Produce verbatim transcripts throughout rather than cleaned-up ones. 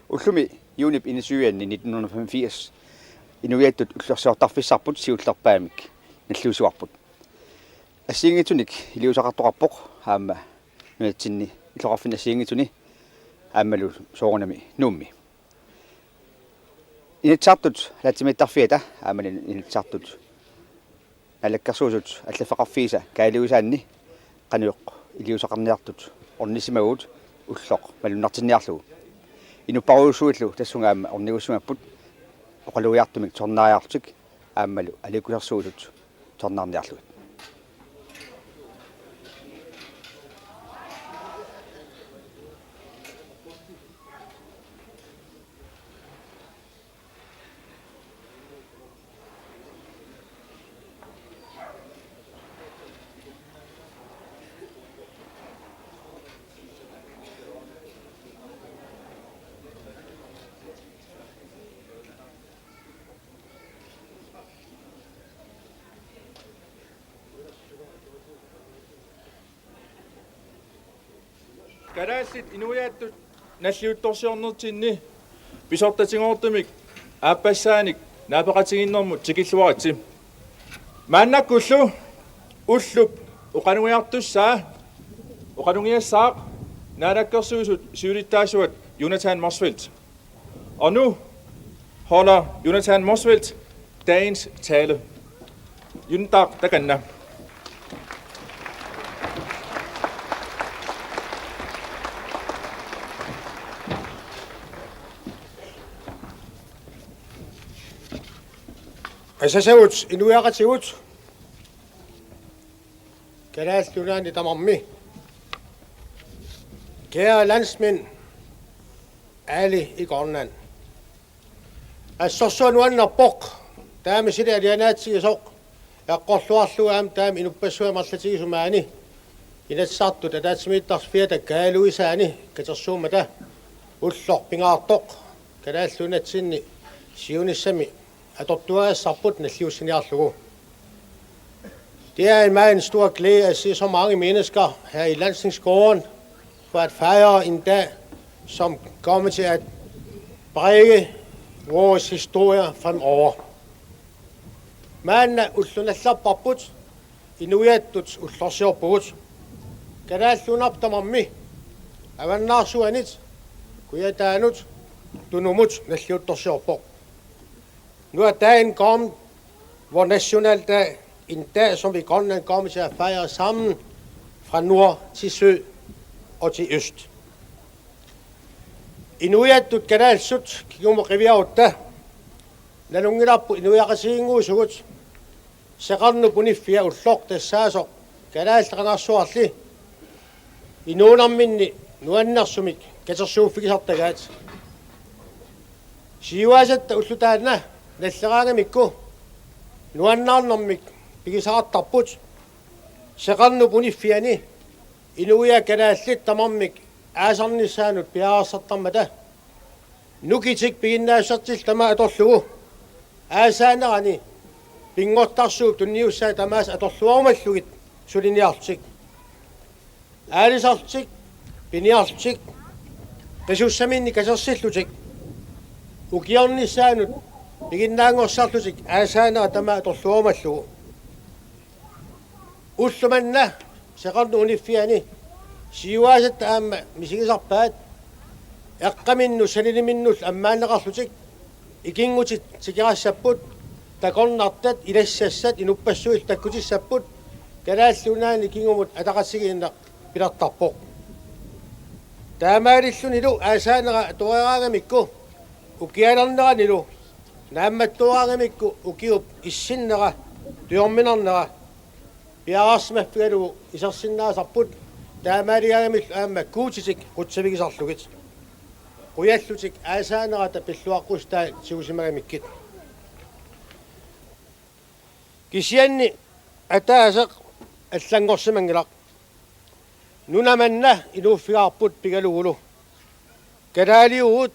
Ullumi juunip enogtyve nitten hundrede og femogfirs inuiattut ullorsiortarfissarput siullerpaamik nalliussivarput. Assigiinngitsunik iliuuseqartoqarpoq aamma nunatsinni illoqarfinni assigiinngitsuni aammalu soorunami Nuummi. Inatsisartut ataatsimiittarfiata aammalu Inatsisartut Naalakkersuisut allaffeqarfiisa Kaja Luisaanni qanoq iliuuseqarniartut ornissisimavugut ulloq malunnartinniarlugu. Inupparujussuillu tassunga aamma ornigussimappat oqalugiartumik tornariarlutik aammalu aliikkusersuisut tornarniarlugit. Kalaallit inuiattut nalliuttorsiornertinni pisortatigoortumik aappassaanik naapeqatigiinnermut tikilluaritsi. Maannakkullu ullup oqalugiartussaa oqalugiassaaq Naalakkersuisut siulittaasuat Jonathan Motzfeldt. Og nu holder Jonathan Motzfeldt dagens tale. Juntaq takanna. Asasagut inuiaqatigut, Kalaallit Nunaanni tamarmi. Kære landsmænd, alle i Grønland. Assorsuaq nuannerpoq taama suli alianaatsigisoq eqqorluarlugu aamma taama inuppassuit amerlatigisut maani Inatsisartut ataatsimiittarfiata Kaja Luisaani katersuummata ulloq pingaartoq Kalaallit Nunatsinni siunissami atortuagassarput nalliussiniarlugu. Det er en meget en stor glæde at se så mange mennesker her i Landstingskåren for at fejre en dag, som kommer til at præge vores historie fremover. Maanna ulloq nallerparput inuiattut ullorsiorpugut. Kalaallit Nunaat tamarmi avannaarsuanit, kujataanut, tunumut nalliuttorsiorpoq. Nu er dagen kommet, vor nationaldag, en dag, som vi i Grønland kommer til at fejre sammen fra nord til syd og til øst. Inuiattut kalaallisut kingumut qiviarutta nalunngilarput inuiaqatigiinnguusugut, seqernup uniffia ulloq tassaasoq Kalaallit Qangarsuarli inuunerminni nuannersumik katersuuffigisartagaat. Siuaasatta ulloq taanna nalleraangamikku nuannaarnermik pigisaqartarput seqernup uniffiani inuiaat kalaallit tamarmik aasarnissaannut piareersartarmata. Nukitik piginnaassusertillu tamaat atorlugu aasaanerani pinngortarsuup tunniussaat tamaasa atorluarumallugit suliniarlutik. Aalisarlutik, piniarlutik, qisussaminnik katersillutik, ukiornissaannut piginnaanngorsarlutik aasaanera tamaat atorluarumallugu. Ulloq manna seqernup uniffiani siuaasatta aamma misigisarpaat eqqaminnut saniliminnullu ammaanneqarlutik ikinngutit tikerassapput, takornartat, ilassassat, inuppassuillu takkutissapput, Kalaallit Nunaanni kingumut ataqatigiinneq pilertarpoq. Taamaalillunilu aasaanera atoreeraangamikku ukialerneranilu naammattooraangamikku ukiup issinnera tujorminarnera piareersimaffigalugu isersinnaasarput, taamaaligaangamillu aamma Guutitik qutsavigisarlugit. Qujallutik aasaanerata pilluaqqusitai tigusimagamikkit. Kisianni ataaseq allanngorsimanngilaq. Nuna manna inuuffigaarput pigalugulu. Kalaaliuvugut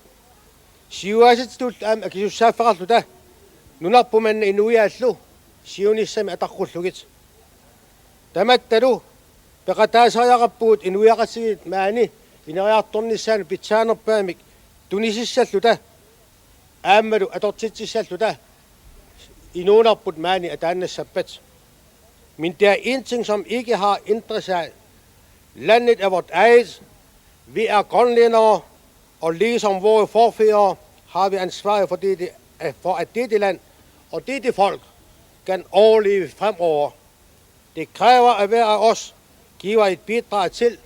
siuaasattitullu aamma akisussaaffeqarluta nunarput manna inuiaallu siunissami ataqqullugit. Tamattalu peqataasariaqarpugut inuiaqatigiit maani ineriartornissaannut pitsaanerpaamik tunisissalluta aammalu atortitsissalluta inuunerput maani ataannassappat. Men der er en ting, som ikke har ændret sig. Landet er vort eget. Vi er grønlændere, og ligesom vore forfædre har vi ansvar for dette, for at dette land og dette folk kan overleve fremover. Det kræver, at hver af os giver et bidrag til,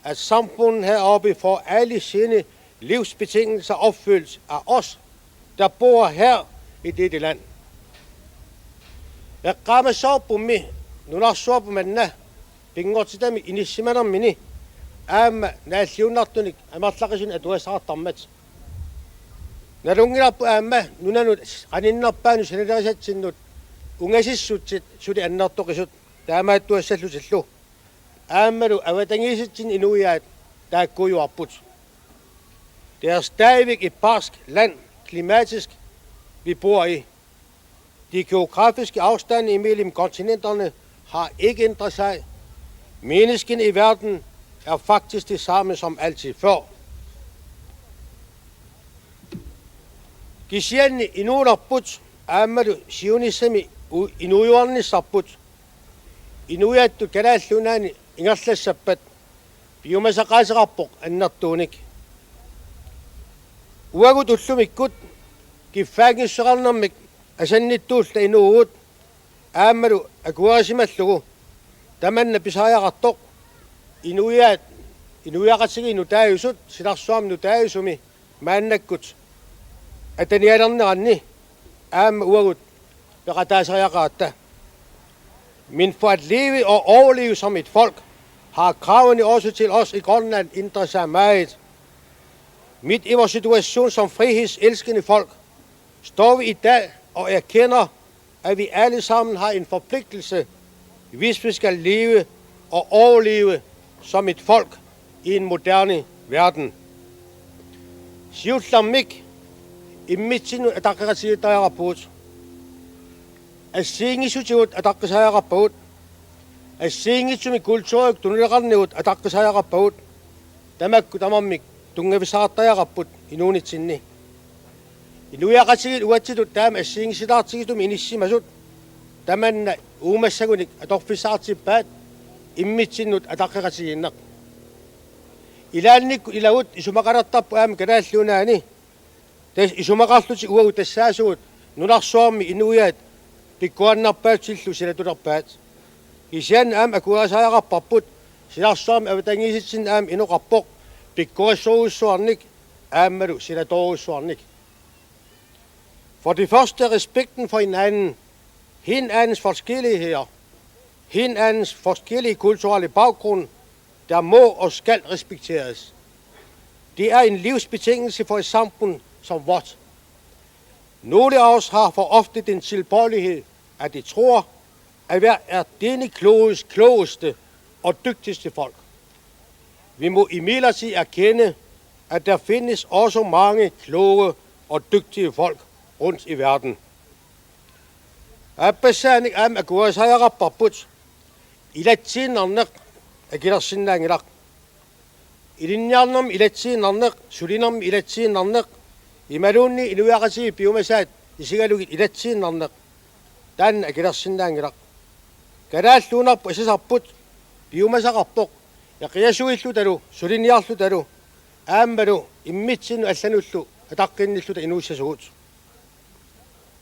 at samfundet heroppe får alle sine livsbetingelser opfyldt af os, der bor her i dette land. Eqqaamassavarpummi nunarsuarput manna pinngortitamik inissimanermini aamma naalliunnartunik amerlaqisunik atugassaqartarmat. Nalunngilarput aamma nunanut qaninnerpaanut sanilerisatsinnut ungasissutsit suli annertoqisut taamaattuassallutillu. Aammalu avatangiisitsinnut inuiaat taakkuujuarput. Det er stadigvæk et barsk land, klimatisk, vi bor i. De geografiske afstande imellem kontinenterne har ikke ændret sig. Menneskene i verden er faktisk det samme som altid før. Kisianni inuunerput aammalu siunissami u-, inuujuarnissarput inuiattut Kalaallit Nunaanni ingerlassappat piumasaqaaseqarpoq annertuunik. Uagut ullumikkut kiffaanngissuseqarnermik asannittuulluta inuuvugut aammalu akuerisimallugu tamanna pisariaqartoq inuiaat, inuiaqatigiit nutaajusut silarsuarmi nutaajusumi maannakkut atanialerneranni aamma uagut peqataasariaqaratta. Men for at leve og overleve som et folk har kravene også til os i Grønland ændret sig meget. Midt i vores situation som frihedselskende folk står vi i dag og erkender, at vi alle sammen har en forpligtelse, hvis vi skal leve og overleve som et folk i en moderne verden. Siullermik immitsinnut ataqqeqatigiittariaqarpugut. Assigiinngissutigut ataqqisariaqarpagut. Assigiinngitsumik kulturikkut tunuliaqarnikkut ataqqisariaqarpagut. Tamakku tamarmik tunngavissaqartariaqarput inuunitsinni. Inuiaqatigiit uatsitut taama assigiinngisitaartigisumik inissimasut tamanna uumassagunik atorfissaqartippaat immitsinnut ataqqeqatigiinneq. Ilaannikkut ilagut isumaqalertarput aamma Kalaallit Nunaanni, tassa isumaqarlutik uagut tassaasugut nunarsuarmi inuiaat pikkorinnerpaatillu silatulerpaat. Kisianni aamma akuerisariaqarparput silarsuarmi avatangiisitsinnut aamma inoqarpoq pikkorissorujussuarnik aammalu silatoorujussuarnik. For det første respekten for hinanden, hinandens forskelligheder, hinandens forskellige kulturelle baggrund, der må og skal respekteres. Det er en livsbetingelse for et samfund som vort. Nogle af os har for ofte den tilbøjelighed, at de tror, at hver er denne klodens klogeste og dygtigste folk. Vi må imidlertid erkende, at der findes også mange kloge og dygtige folk rundt i verden. Aappassaanik aamma akuerisariaqarparput ilatsiinnarneq akilersinnaanngilaq. Ilinniarnermi ilatsiinnarneq, sulinermi ilatsiinnarneq, imaluunniit inuiaqatigiit piumasaat isigalugit ilatsiinnarneq, taanna akilersinnaanngilaq. Kalaallit Nunaarput asasarput piumasaqarpoq eqiasuillutalu suliniarlutalu aammalu immitsinnut allanullu ataqqinnilluta inuussasugut.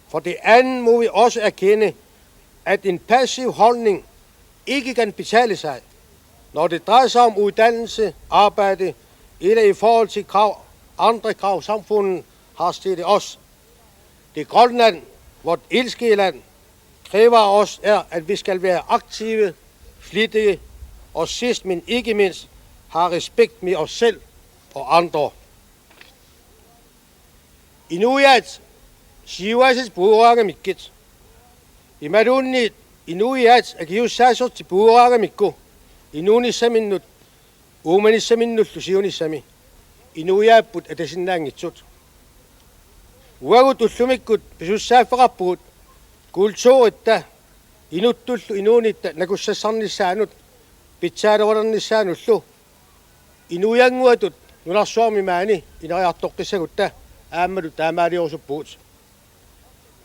For det andet må vi også erkende, at en passiv holdning ikke kan betale sig, når det drejer sig om uddannelse, arbejde eller i forhold til krav, andre krav, samfundet har stillet os. Det Grønland, vort elskede land, kræver af os, er, at vi skal være aktive, flittige og sidst, men ikke mindst, have respekt med os selv og andre. Inuiaat siuaasatik puigoriaramikkit imaluunniit inuiaat akisussaassuseq puigoriaramikku inuunissaminnut uumanissaminnullu siunissami inuiaapput atasinnaanngitsut. Uagut ullumikkut pisussaaffeqarpugut kulturitta inuttullu inuunitta nakussassarnissaanut pitsaanerulernissaanullu inuiannguatut nunarsuarmi maani ineriartoqqissagutta aammalu taamaaliorusupput.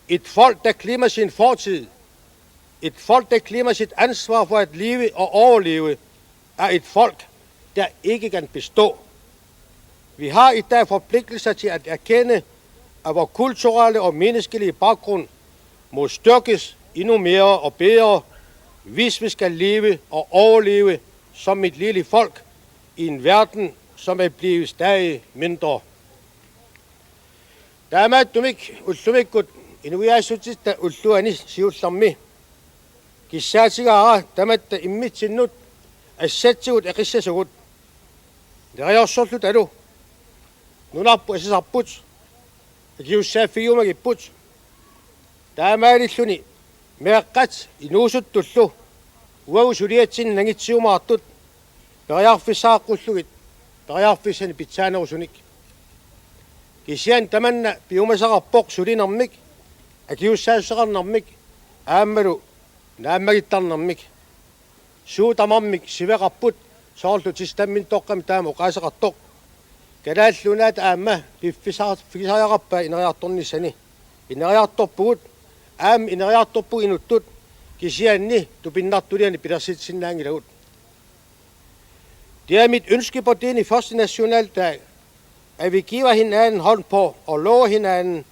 Et folk, der glemmer sin fortid, et folk, der glemmer sit ansvar for at leve og overleve, er et folk, der ikke kan bestå. Vi har i dag forpligtelser til at erkende, at vores kulturelle og menneskelige baggrund må styrkes endnu mere og bedre, hvis vi skal leve og overleve som et lille folk i en verden, som er blevet stadig mindre. Taamaattumik ullumikkut inuiaassutsit ulluani siullermi kissaatigaara tamatta immitsinnut assatsigut eqissasugut. Neriorsorlutalu nunarput asasarput, akisussaaffigiumagipput. Taamaalilluni meeqqat inuusuttullu uagut suliatsinni nangitsiumaartut periarfissaqqullugit periarfissanik pitsaanerusunik. Kisianni tamanna piumasaqarpoq sulinermik, akisussaassuseqarnermik aammalu naammagittarnermik. Suut tamarmik siveqarput, soorlu testamentoqqami taama oqaaseqartoq. Kalaallit Nunaata aamma piffissaq-, piffissariaqarpaa ineriartornissani. Ineriartorpugut, aamma ineriartorpugut inuttut, kisianni tupinnartuliani pilersitsisinnaanngilagut. Det er mit ønske på denne første nationaldag, at vi giver hinanden hånd på og lover hinanden,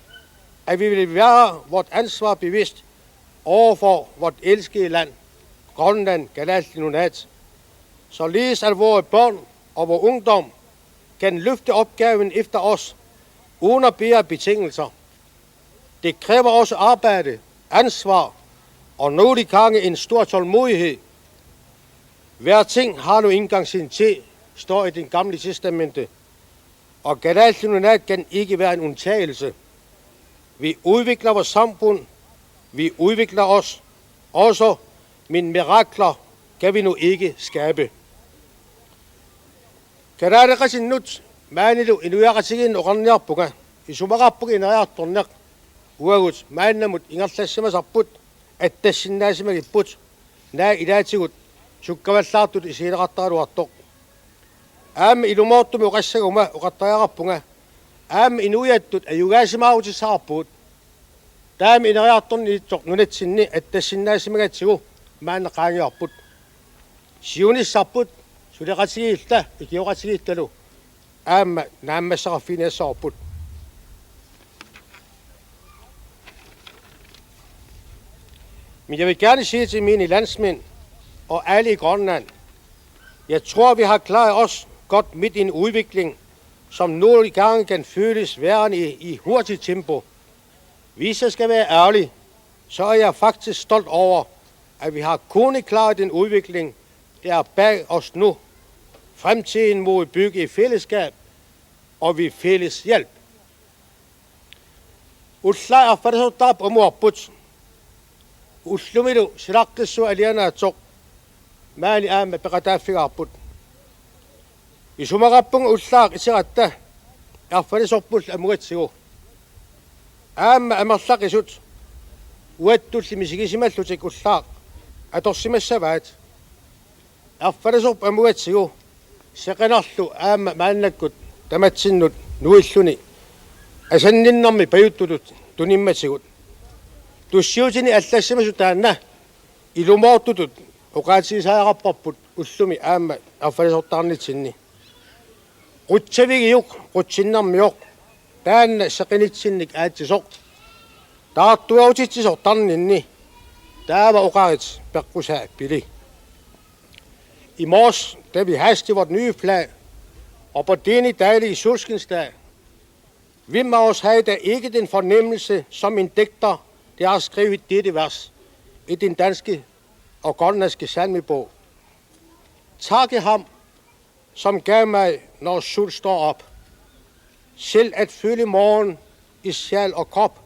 at vi vil være vort ansvar bevidst over for vort elskede land, Grønland Kalaallit Nunaat, således at vores børn og vores ungdom kan løfte opgaven efter os under bedre betingelser. Det kræver også arbejde, ansvar og nogle gange en stor tålmodighed. Hver ting har nu engang sin tid, står i Den Gamle Testamente, og Kalaallit Nunaat kan ikke være en undtagelse. Vi udvikler vores samfund, vi udvikler os også, men mirakler kan vi nu ikke skabe. Kalaaleqatinnut maanilu inuiaqatigiinnut oqarniarpunga, isumaqarpunga ineriartorneq uagut maannamut ingerlassimasarput, attassinnaasimagipput, naak ilaatigut sukkavallaartutut isigineqartaraluartoq. Aamma ilumoortumik oqassaguma oqartariaqarpunga, aamma inuiattut ajugaasimaarutissaqarpugut. Taama ineriartorniittoq nunatsinni attassinnaasimagatsigu maanna qaangiuarput. Siunissarput suleqatigiilluta ikioqatigiilluta aamma naammassaqarfiginiassavarput. Men jeg vil gerne sige til mine landsmænd og alle i Grønland, jeg tror, vi har klaret os godt midt i en udvikling, som nogle gange kan føles værende i, i hurtigt tempo. Hvis jeg skal være ærlig, så er jeg faktisk stolt over, at vi har kunnet klare den udvikling, der er bag os nu. Fremtiden må vi bygge i fællesskab og ved fælles hjælp. Ullaaq erfarisortaap amuarput. Ullumilu silaqqissuaq alianaatsoq maani aamma peqataaffigaarput. Isumaqarpunga ullaaq iteratta erfarisorpullu amugatsigu. Aamma amerlaqisut uattulli misigisimallutik ullaaq atorsimassavaat. Erfarisorput amugatsigu seqinarlu aamma maannakkut tamatsinnut nuilluni asanninnermi pajuttutut tunimmatigut. Tussiutini allassimasut taanna ilumoortutut oqaatigisariaqarparput ullumi aamma erfarisortaarnitsinni. Qutsavigiuk qutsinnermioq, taanna seqinitsinnik aatsisoq. Taartuerutitsisoq tarninni, taava oqarit peqqusaa pili. I morges, da vi hastede vort nye flag, og på denne dejlige solskinsdag, hvem af os havde da ikke den fornemmelse, som en digter, der har skrevet dette vers i den danske og grønlandske salmebog. Takke ham, som gav mig, når sol står op, selv at føle morgen i sjæl og krop,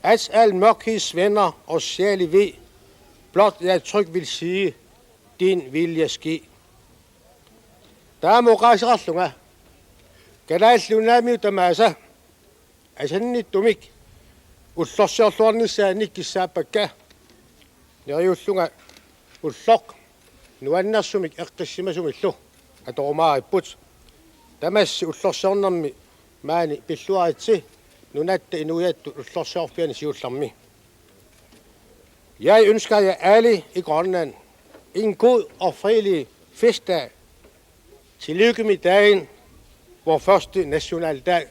at al mørkhed svinder og sjæl i ved, blot jeg tryg vil sige, din vilje ske. Taama oqaaseqarlunga Kalaallit Nunaamiut tamaasa asannittumik ullorsiorluarnissaannik kissaappakka, neriullunga ulloq nuannersumik eqqissimasumillu atorumaaripput. Tamassi ullorsiornermi maani pilluaritsi nunatta inuiattut ullorsiorfiani siullermi. Jeg ønsker jer alle i Grønland en god og fredelig festdag. Tillykke med dagen, vor første nationaldag.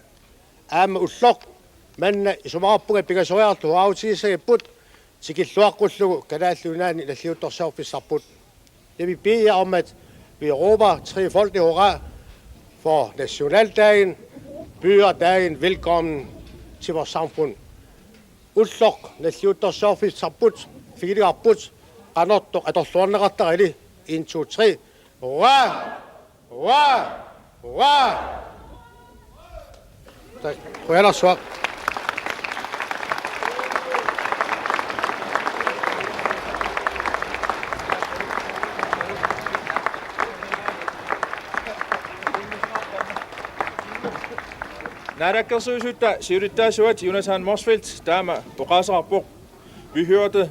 Aamma ulloq manna isumaqarpunga pingasoriarlugu autigissagipput tikilluaqqullugu Kalaallit Nunaanni nalliuttorsiorfissarput. Jeg vil bede jer om, at vi råber trefoldig hurra for nationaldagen, byder dagen velkommen til vores samfund. Ulloq nalliuttorsiorfissarput, figiligarput, qanortoq atorluarneqartarali. En, to, tre. Hurra! Hurra! Hurra! Tak. Qujanarsuaq. Naalakkersuisutta siulittaasuat Jonathan Motzfeldt taama oqaaseqarpoq. Vi hørte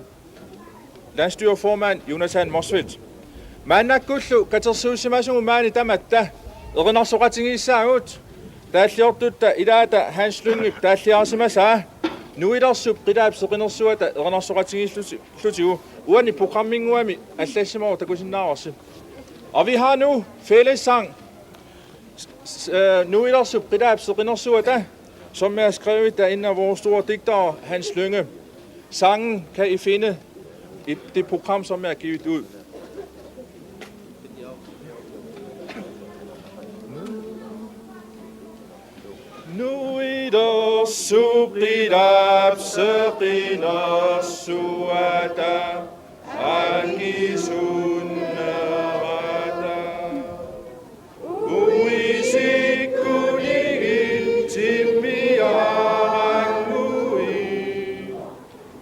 landsstyreformand Jonathan Motzfeldt. Maannakkullu katersuussimasunut maani tamatta erinarsoqatigiissaagut, taalliortutta ilaata Hans Lyngep taalliarisimasaa Nuilersup Qilaap Seqinersuata erinarsoqatigiillutigu uani programminnguami allassimavoq, takusinnaavarsi. Og vi har nu fællessang, s-, øh, Nuilersup Qilaap Seqinersuata, som er skrevet af en af vores store digtere, Hans Lynge. Sangen kan I finde i det program, som er givet ud. Nuilersup Qilaap Seqinersuata angisunnerata. Uisikkuligit timmiarannguit.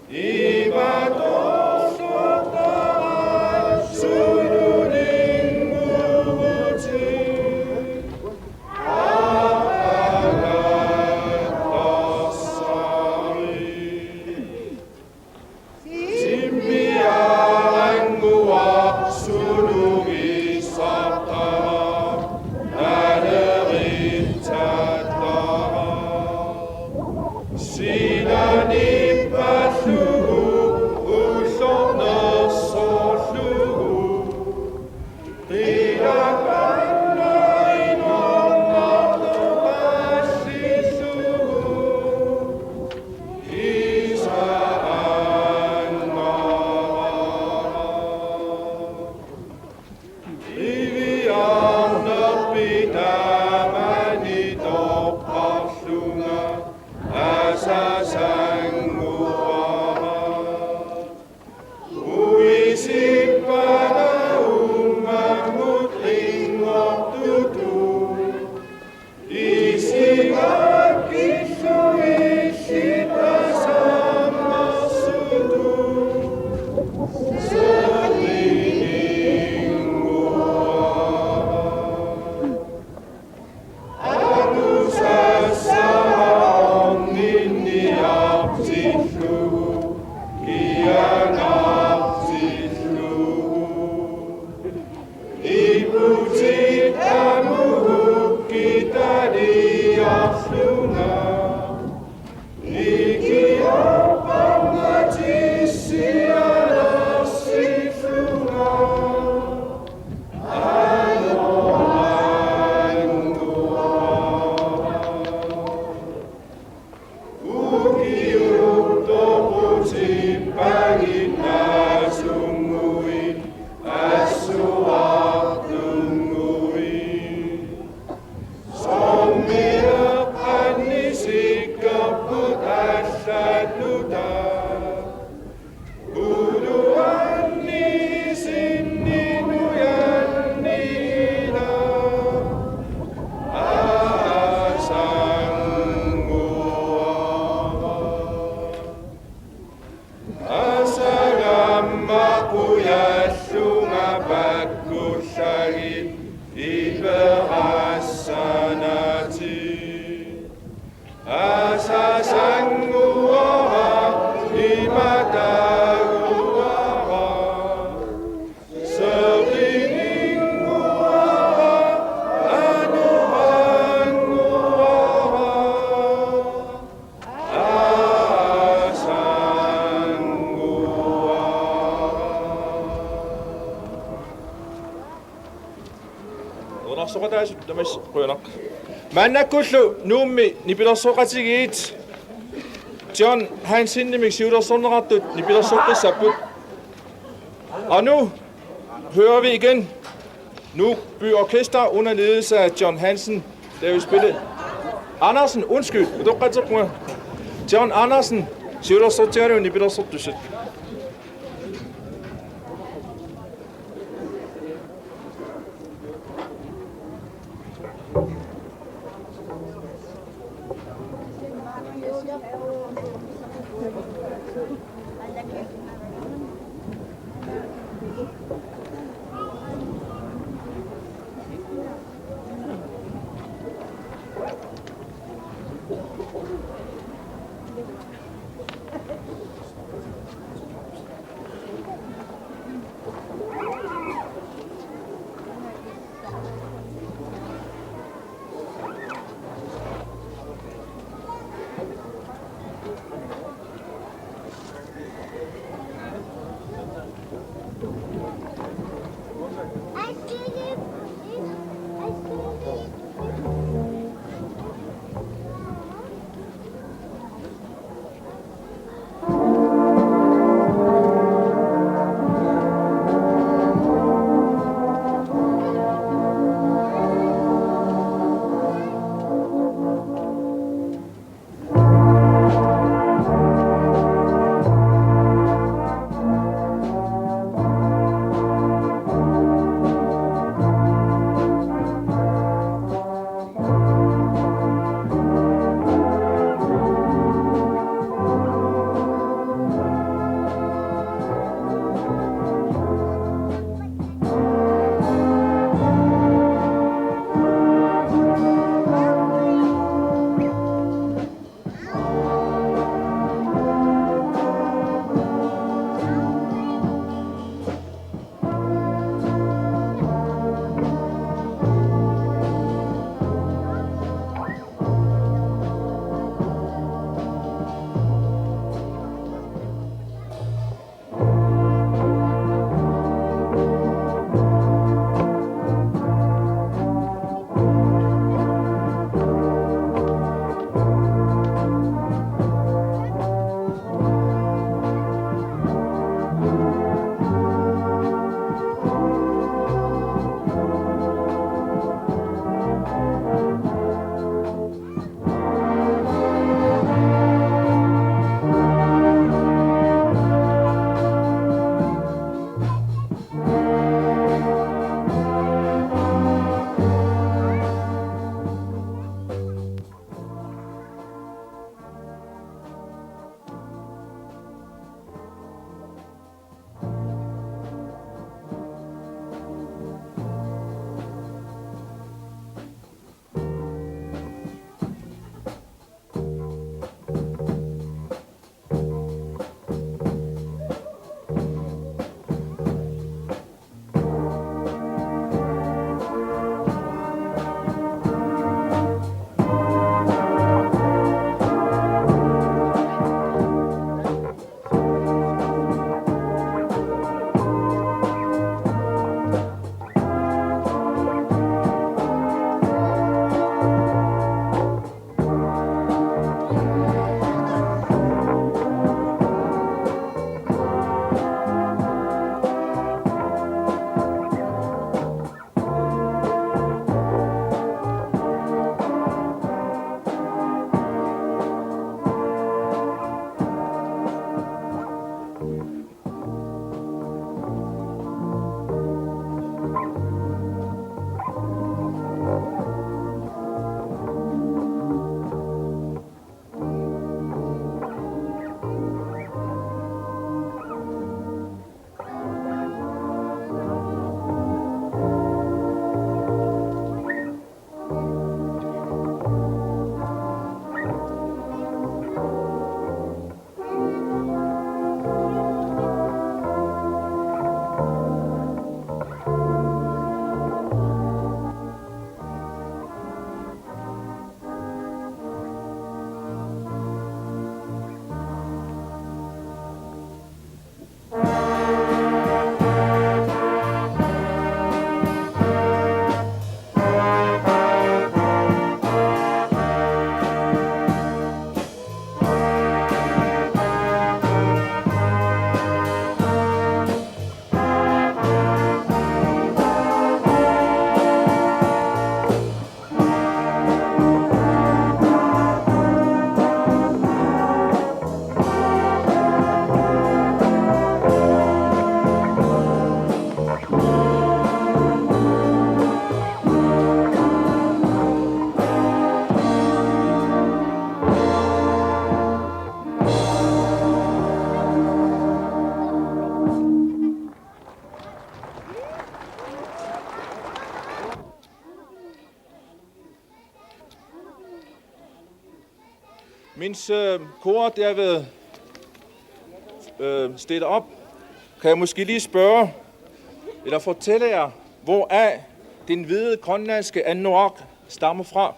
Imatortortarassunulinnguuvutit. Aqqalattarsarit. Timmiarannguaq sunugissartara naleritsattara. Silanippallugu ullornersorlugu. Taasut tamassi qujanaq. Maannakkullu Nuummi nipilersoqatigiit John Hansenimik siulersorneqartut nipilersoqqissapput. Og nu hører vi igen Nuuk By Orkester under ledelse af John Hansen, David Spille. Andersen, undskyld, utoqqatseqquga. John Andersen, siulersortigalugu nipilersortussat. Mens øh, koret er ved øh, stillet op, kan jeg måske lige spørge, eller fortælle jer, hvor af den hvide grønlandske anorak stammer fra.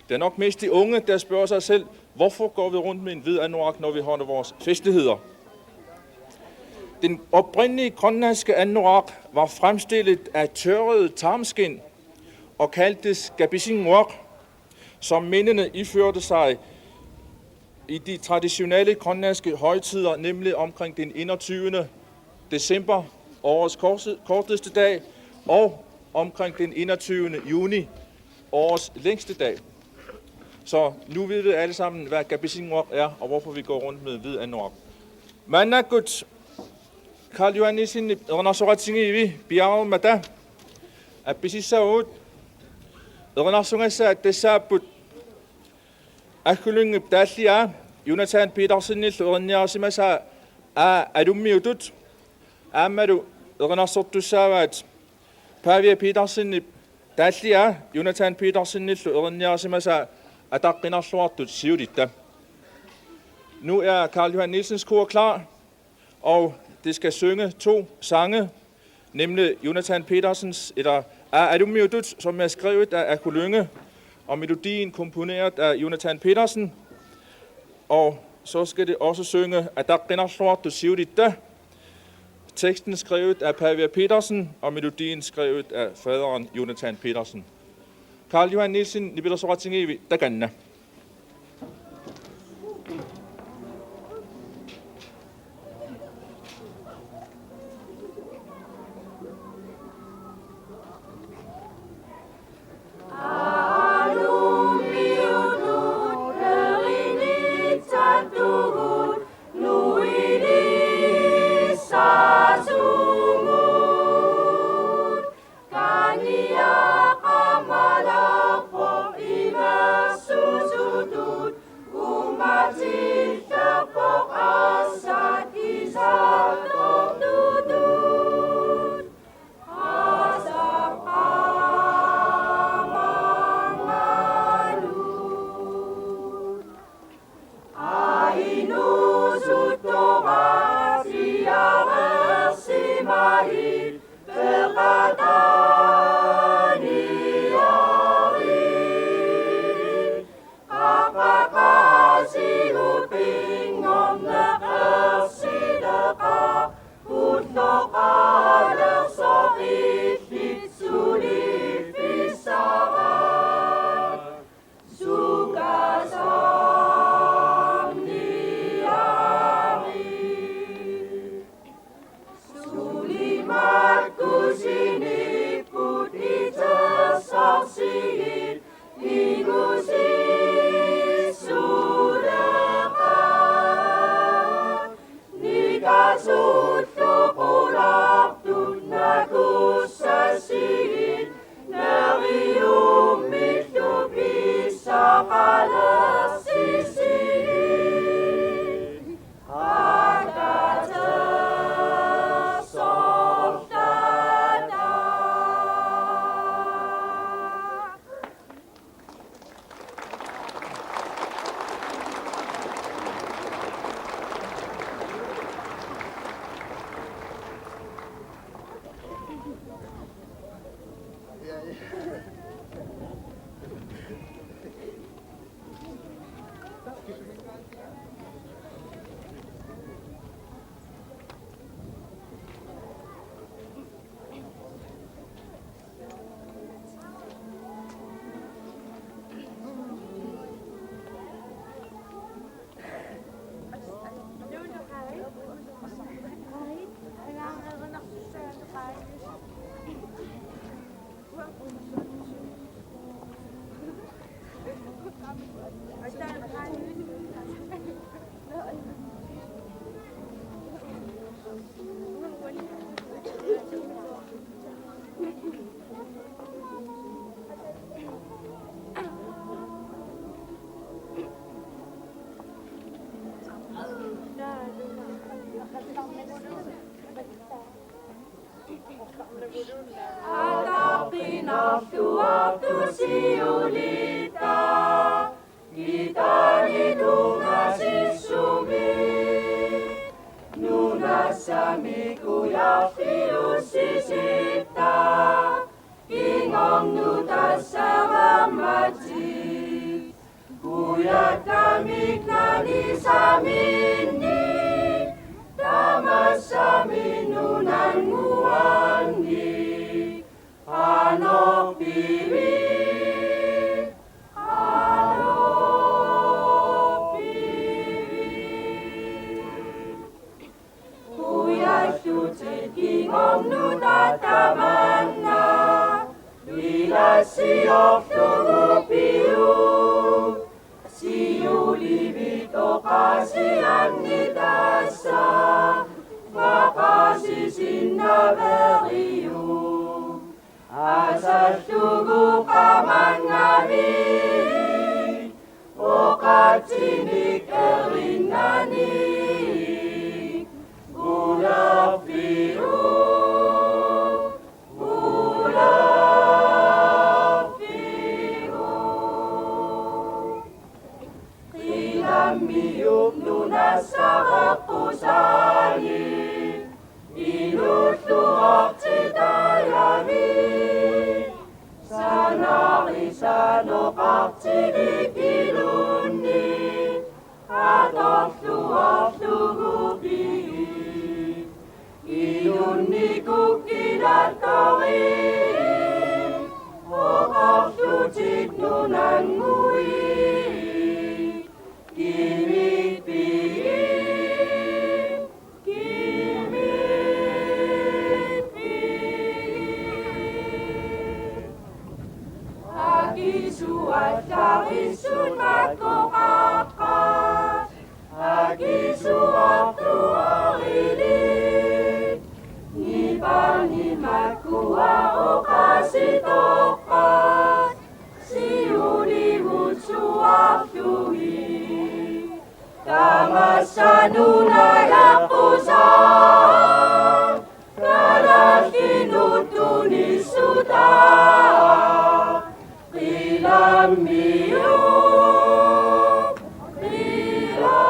Det er nok mest de unge, der spørger sig selv, hvorfor går vi rundt med en hvid anorak, når vi holder vores festligheder? Den oprindelige grønlandske anorak var fremstillet af tørret tarmskind og kaldtes kapisinguaq, som mændene iførte sig i de traditionelle grønlandske højtider, nemlig omkring den enogtyvende december, årets korteste dag, og omkring den enogtyvende juni, årets længste dag. Så nu ved vi alle sammen, hvad kapisinguaq er, og hvorfor vi går rundt med hvid anorak. Maannakkut Karl Johan Nielsenip erinarsoqatigiivi piareermata appisissavagut. Erinarsugassat tassaapput Aggu Lyngep taalliaa Jonathan Petersenillu erinniarsimasaa A. Alummiutut, aammalu erinarsortussaavaat Pavia Petersenip taalliaa Jonathan Petersenillu erinniarsimasaa Ataqqinarluartut siulitta. Nu er Karl Johan Nielsens kor klar, og det skal synge to sange, nemlig Jonathan Petersens, eller A. Alummiutut, som er skrevet af Aggu Lynge, og melodien komponeret af Jonathan Petersen. Og så skal det også synge Ataqqinarluartut siulitta, teksten skrevet af Pavia Petersen, og melodien skrevet af faderen Jonathan Petersen. Karl Johan Nielsen, nipilersoqatigiivi, takanna. Ataqqinarluartut siulitta, kita Samik ujarfiussisitta, kingornutassarammatit. Ujakkamik nanisaminni, tamassamik nunannguanni. Qanoq pivit, qanoq pivit. Ujallutit kingornutat tamanna, ilassiorlugu piuk. Siulivit oqaasianni tassa, maqaasisinnaaveriuk. Asallugu qamanngamik, oqaatsinik erinnanik, ulerfiuk, ulerfiuk. Qilammiuk nunassareqqusaanik, inuulluartitajami. Sanari sanoqartilik ilunni, atorluarlugu pivit. Ilunni kukkinattorit, oqarlutit nunannguit. Kimik pigit, kimik pigit. Akisuallarissut makkoqaqqat, akisuartuarilik. Nipanni makkua oqaasitoqqat, siulivut suarlugit. Tamassa nunajaqqusaaq, kalaallinut tunissutaaq. Qilammiuk, qilammiuk.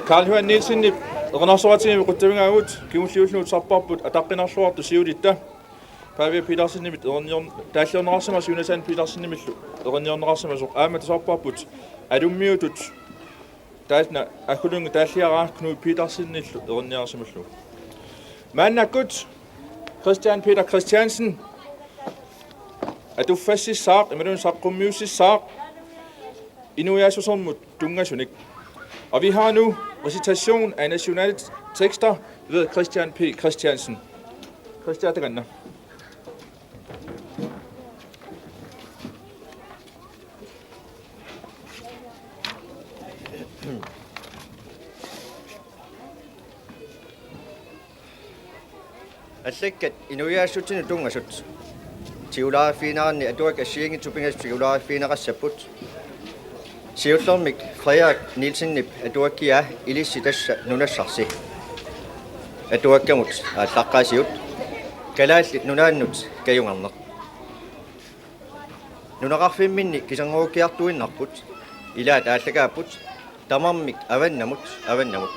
Karl Johan Nielsenip erinarsoratigivik qutsavigaagut, kingulliulluni uterparput ataqqinarluartoq siulitta. Pavia Petersenimit erinnior-, taalliorneqarsimasoq Jonathan Petersenimillu erinniorneqarsimasoq, aamma tusarparput alummiutut taanna Akulungi taalliaraa Knud Petersenillu erinniarsimallugu. Maannakkut Christian Peter Christiansen atuffassissaaq imaluunniit saqqummiussissaaq inuiaassusermut tunngasunik. Og vi har nu recitation af nationale tekster ved Christian P. Christiansen. Christian, takanna. Allakkat inuiaassutsinnut tunngasut. Tigulaariffigineranni atuakkat assigiinngitsut pingasut tigulaariffigineqassapput. Siullermik Frederik Nielsenip atuakkiaa Ilissi tassa nunassarsi. Atuakkamut aallaqqaasiut. Kalaallit Nunaannut kajungerneq. Nunaqarfimminni kiserngorukiartuinnarput, ilaat aallakaapput, tamarmik avannamut, avannamut.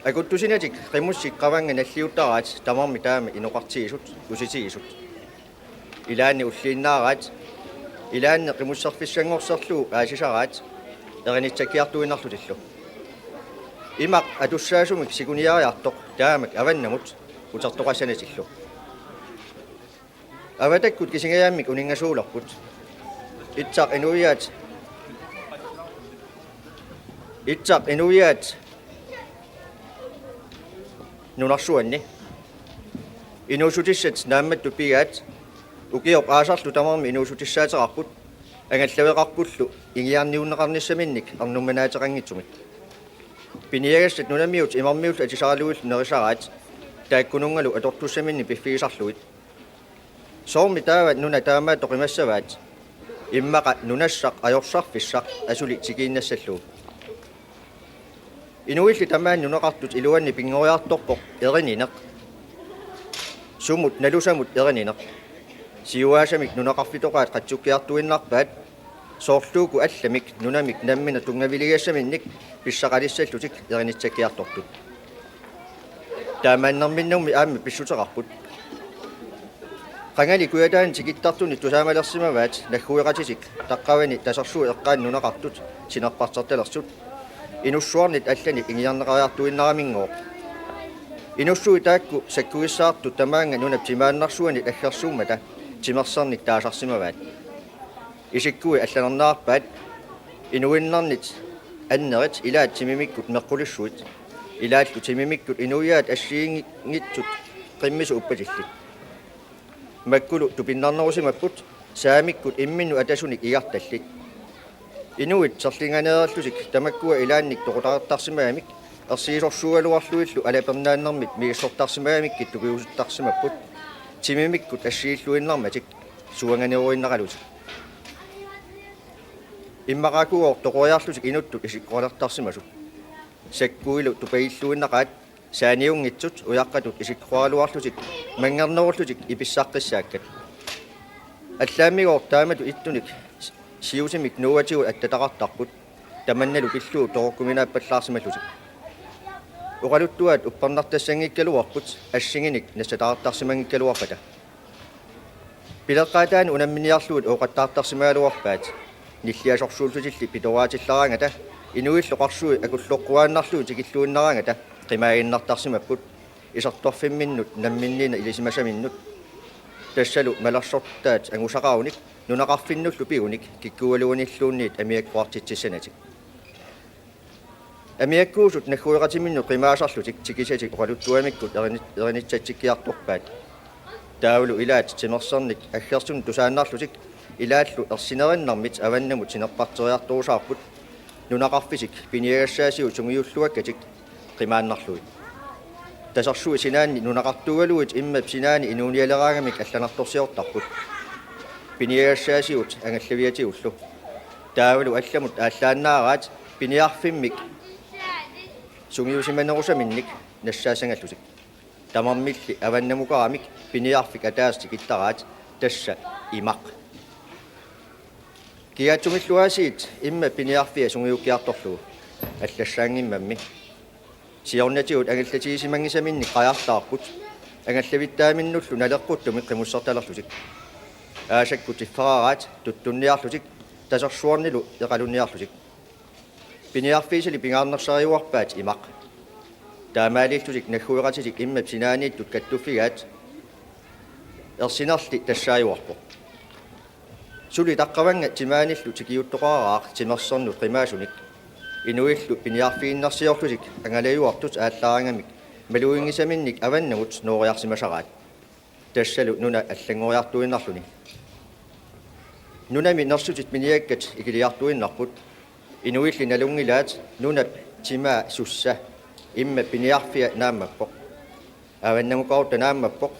Akuttusinatik qimussik qavannga nalliuttaraat tamarmik taama inoqartigisut, kusitigisut. Ilaanni ulliinnaaraat, ilaanni qimusserfissanngorserlugu aasisaraat, erinitsakkiartuinnarlutillu. Imaq atussaasumik sikuniariartoq taamak avannamut utertoqassanatillu. Avatakkut kisingajaammik uninngasuulerput. Itsaq inuiaat. Itsaq inuiaat nunarsuanni. Inuussutissat naammattut pigaat. Ukioq aasarlu tamarmik inuussutissaateqarput. Angallaveqarpullu ingiarniunneqarnissaminnik ernumanaateqanngitsumik. Piniagassat nunamiut imarmiullu atisaralugillu nerisaraat. Taakkununngalu atortussaminnik piffigisarlugit. Soormi taava nuna taamaattoq qimassavaat? Immaqa nunassaq ajorsarfissaq asuli tikiinnassallugu. Inuilli tamaani nunaqartut iluanni pinngoriartorpoq erinineq. Sumut nalusamut erinineq. Siuaasamik nunaqarfitoqaat qatsukkiartuinnarpaat, soorluuku allamik nunamik nammineq tunngaviligassaminnik pissaqalissallutik erinitsakkiartortut. Taamaannerminnummi aamma pissuteqarput. Qangali Kujataani tikittartuni tusaamalersimavaat naggueqatitik taqqavani tasersuut eqqaani nunaqartut sinerpartertalersut, inussuarnit allanit ingiarneqariartuinnaramigooq. Inussuit taakku sakkuissaartut tamaanga nunap timaannarsuanit aggersuummata timersernik taasarsimavaat. Isikkui allanarnerarpaat inuinnarnit annerit ilaat timimikkut meqqulissuit, ilaallu timimikkut inuiaat assigiinngitsut qimmisut uppatillit. Makkulu tupinnarnerusimapput saamikkut imminnut atasunik igartallit. Inuit serlinganeerlutik tamakkua ilaannik toqutartarsimagamik ersigisorsuugaluarlugillu alapernaannermit misissortarsimagamikkit tupiusuttarsimapput timimikkut assigiilluinnarmatik suanganeruinnaralutik. Immaqaakugooq toqoriarlutik inuttut isikkoqalertarsimasut. Sakkuilu tupagilluinnaqaat saaniunngitsut ujaqqatut isikkoqaraluarlutik manngernerullutik ipissaqqissaakkat. Allaammigooq taamatut ittunik siusimik nuuatigut attataqartarput, tamannalu pillugu toqukkuminaappallaarsimallutik. Oqaluttuaat uppernartassanngikkaluarput assinginik nassataqartarsimanngikkaluarpata. Pileqqaataani unamminiarlugit ooqattaartarsimagaluarpaat. Nilliasorsuullutilli pitoraatillaraangata inuillu qarsui akulloqquaannarlugit tikilluinnaraangata qimaaginnartarsimapput isertorfimminnut namminniineq ilisimasaminnut. Tassalu malersortaat angusaqarunik nunaqarfinnullu pigunik kikkuugaluanilluunniit amiakkoqartitsissanatik. Amiakkuusut naggueqatiminnut qimaasarlutik tikisatik oqaluttuamikkut erini-, erinitsatsikkiartorpaat. Taavalu ilaat timersernik aggersunik tusaannarlutik ilaallu ersinerinnarmit avannamut sinerparteriartorusaarput nunaqarfitik piniagassaasigut sungiulluakkatik qimaannarlugit. Tasersuit sinaanni nunaqartuugaluit immap sinaani inuunialeraangamik allanartorsiortarput piniagassaasigut angallaviatigullu. Taavalu allamut aallaannaaraat piniarfimmik sungiusimanerusaminnik nassaassangallutik. Tamarmilli avannamukaramik piniarfik ataaseq tikittaraat, tassa imaq. Kigaatsumillu aasiit immap piniarfia sungiukkiartorlugu allassaanngimmammi. Siornatigut angallatigisimanngitsaminnik qajartaarput, angallavittaaminnullu naleqquttumik qimussertalerlutik. Aasakkut tiffaraaraat tuttunniarlutik tasersuarnilu eqalunniarlutik. Piniarfiisali pingaarnersariuarpaat imaq. Taamaalillutik naggueqatitik immap sinaaniittut kattuffigaat ersinerli tassaajuarpoq. Suli taqqavannga timaanillu tikiuttoqaraaq timersernut qimaasunik. Inuillu piniarfiginnersiorlutik angalajuartut aallaraangamik maluginngisaminnik avannamut nooriarsimasaraat. Tassalu nuna allanngoriartuinnarluni. Nunami nersutit miniakkat ikiliartuinnarput. Inuilli nalunngilaat nunap timaa sussa immap piniarfia naammappoq. Avannamukarutta naammappoq.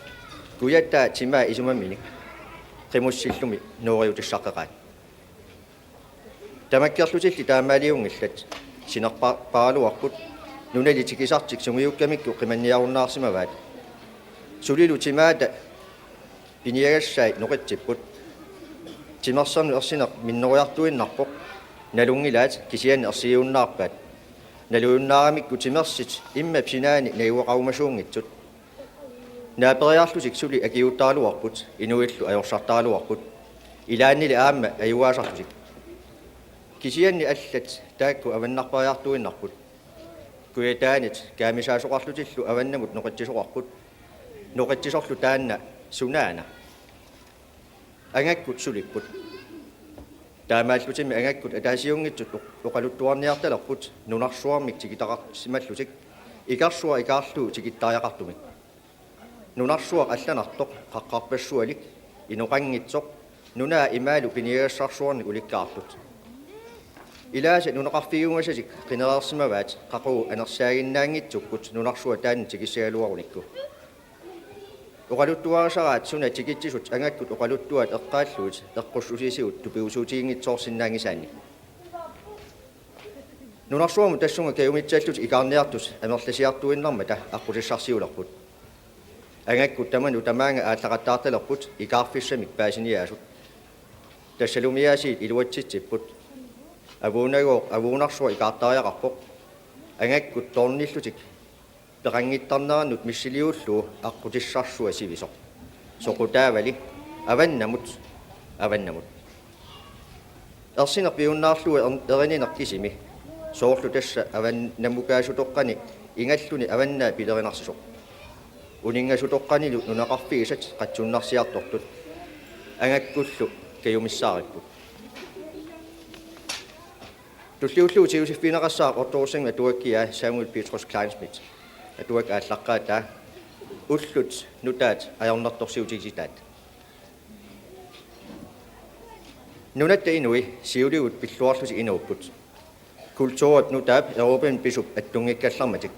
Kujataa timaa isumaminik. Qimussillumi nooriutissaqqeqaat. Tamakkerlutilli taamaaliunngillat. Sinerpa-, paaraluarput. Nunali tikisartik sungiukkamikku qimanniarunnaarsimavaat. Sulilu timaata piniagassai noqitsipput. Timersernut ersineq minnerujortuinnarpoq. Nalunngilaat kisianni ersigiunnaarpaat. Naluinnaaramikku timersit immap sinaani najugaqarumasuunngitsut. Naaperiarlutik suli akiuuttaraluarput, inuillu ajorsartaraluarput. Ilaannili aamma ajugaasarlutik. Kisianni allat taakku avannarpariartuinnarput. Kujataanit kaamisaasoqarlutillu avannamut noqitsisoqarput. Noqitsisorlu taanna sunaana? Angakkut sulipput. Taamaallutimmi angakkut ataasiunngitsut oq-, oqaluttuarniartalerput nunarsuarmik tikitaqarsimallutik ikersuaq ikaarlugu tikittariaqartumik. Nunarsuaq allanartoq qaqqarpassualik inoqanngitsoq nunaa imaalu piniagassarsuarnik ulikkaartut. Ilaasa nunaqarfigiumasatik qinereersimavaat qaqugu anersaaginnaanngitsukkut nunarsuaq taanna tikissagaluarunikku. Oqaluttuarisaraat suna tikitsisut angakkut oqaluttuaat eqqaallugit eqqussusiisigut tupigusuutiginngitsoorsinnaanngisaanni. Nunarsuarmut tassunga kajumitsallutik ikaarniartut amerlasiartuinnarmata aqqutissarsiulerput. Angakkut tamanut tamaanga aallaqattaartalerput ikaarfissamik paasiniaasut. Tassalumiaasiit iluatsitsipput. Avuunagooq avuunarsuaq ikaartariaqarpoq. Angakkut toornillutik peqanngittarnerannut missiliullugu aqqutissarsuaq sivisoq. Soqutaavali: Avannamut, avannamut. Ersineq piunnaarlugu er-, erineq kisimi. Soorlu tassa avannamukaasoqaani ingalluni avannaa pilerinarsisoq. Uninngaasoqaanilu nunaqarfigisat qatsunnarsiartortut. Angakkullu kajumissaaripput. Tulliullugu tigusiffigineqassaaq ortorussanngimmat atuakkiaa Samuel Petrus Kleinschmidt. Atuakkat aallaqqaataa: Ullut nutaat ajornartorsiutigitaat. Nunatta inui siuligut pilluarlutik inuupput. Kulturit nutaap Europamit pisup attunngikkallarmatik.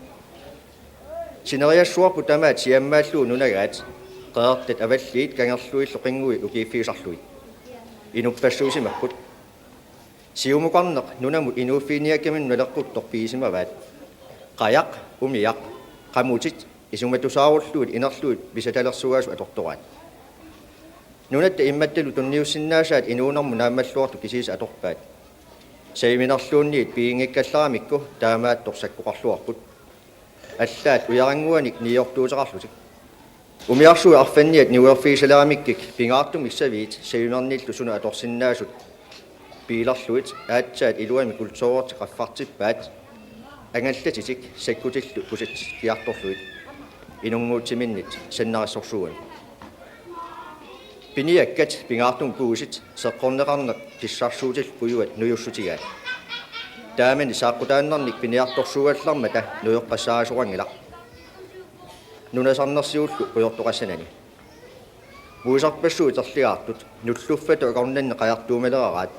Sineriassuarput tamaat siammaallugu nunagaat, qeqertat avalliit kangerluillu qinngui ukiiffigisarlugit. Inuppassuusimapput. Siumukarneq nunamut inuuffiginiakkaminut naleqquttoq pigisimavaat. Qajaq, umiaq, qamutit isumatusaarullugu inerlugit pisatalersugaasut atortoraat. Nunatta immattalu tunniussinnaasaat inuunermut naammalluartut kisiisa atorpaat. Saviminerluunniit piginngikkallarakkit taamaattoq sakkoqarluarput. Allaat ujarannguanik niuertuuteqarlutik. Umiarsuit arfanniat niuerfigisaleramikkik pingaartumik saviit savimernillu suna atorsinnaasut piilerlugit aatsaat iluamik kulturit qaffartippaat, angallatitik sakkutillu kusatikkiartorlugit inunnguutsiminnit sannarissorsuugamik. Piniakkat pingaartumik puisit seqqorneqarneq pissarsuutillu pujuat nujussutigaat. Taamani saaqqutaannarnik piniartorsuugallarmata nujoqqassaarisoqanngilaq. Nunasarnersiullu pujortoqassanani. Puisarpassuit terligaartut nulluffatut akornanni qajartuumaleraat.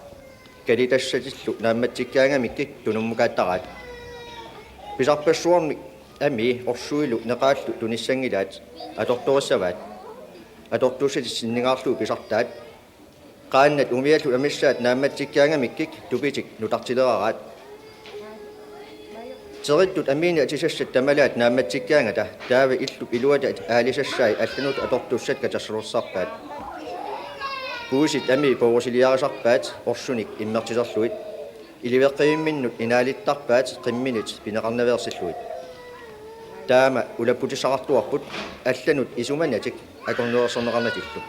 Kalitassatillu naammatsikkaangamikkik tunummukaattaraat. Pisarpassuarnik amii orsuilu neqaallu tunissanngilaat atortorissavaat. Atortussatik sinningaarlugit pisartaat. Qaannat umiallu amissaat naammatsikkaangamikkik tupitik nutartileraat. Terittut amiinik atisassat tamalaat naammatsikkaangata taava illup iluata aalisassai allanut atortussat katersulersarpaat. Puisit amii poorusiliarisarpaat orsunik immertilerlugit. Iliveqqivimminnut inaalittarpaat qimminit pineqarnaveersillugit. Taama ulapputissaqartuarput allanut isumanatik akornuersorneqarnatillu.